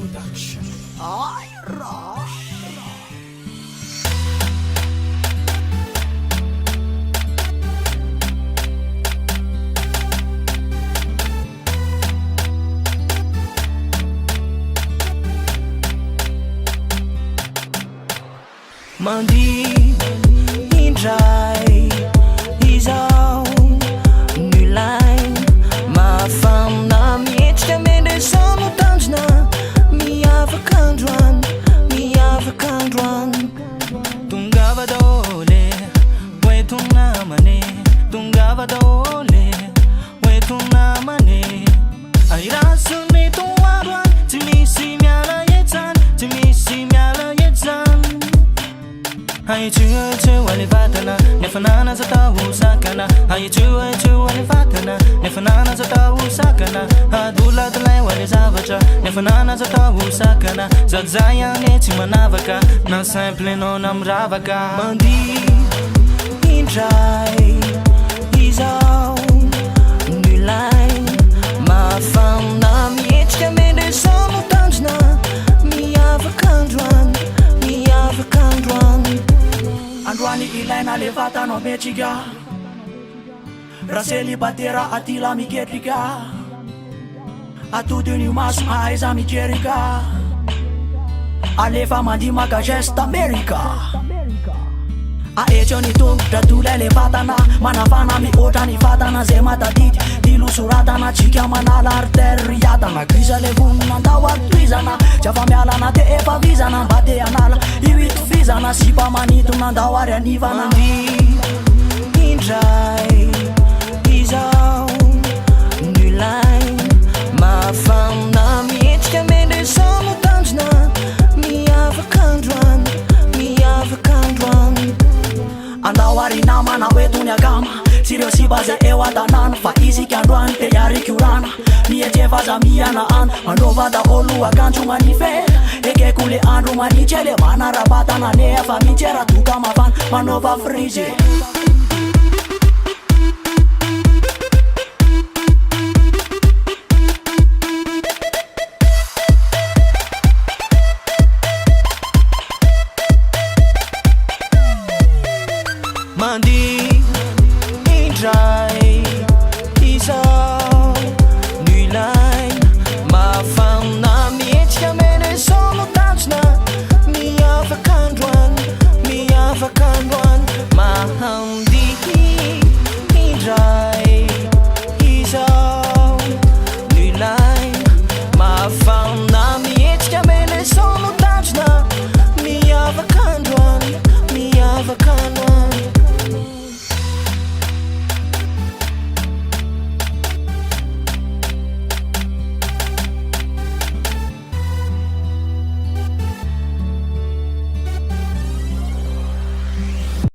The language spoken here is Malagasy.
Production. Mandihy indray izao no ilaina. Mahafana mihetsika mendresa no tanjona. Miavaka androany, miavaka androany. Tongava daholo e, hoento namana e. Tongava daholo e, hoento namana e. Airaso ny toandro any, tsy misy miala etsany, tsy misy miala etsany. Aitsoaitso ale vatana, nefa nanaza tao sakana. Aitsoaitso ale vatana, nefa nanaza tao sakana. Adoladolay ho ale zavatra, nefa nanaza tao sakana. Sady zay ane tsy manavaka, na simple enao na miravaka. Mandihy indray izao no ilaina. Mahafana mihetsika mendresa no tanjona. Miavaka androany, miavaka androany. Androany ilaina le vatanao metsika. Raha célibataire aty la miketrika. Atody ny maso aiza mijerika. Alefa mandihy maka geste Amerika. Aetso ny tongotra dolay le vatana. Manafana mihoatra ny vatana zay matadidy. Dilo soratana tsika manala artère riadana. Grisa le vonona andao ary tohizana. Tsy afa-mialana te efa vizana mba te hanala. Io itovizana sipa manintona andao ary anivana. Mandihy indray izao no ilaina. Mahafana mihetsika mendresa no tanjona. Miavaka androany, miavaka androany. Andao ary namana hoeto ny akama. Tsy ireo sipa zay eo an-tanàna fa isika androany te hiarikorana. Mihetse fa aza mihana ana. Manaova daholo akanjo manify. Ekeko le andro manitsy le manara-batana nefa mihitsy raha toka mafana. Manaova frizy.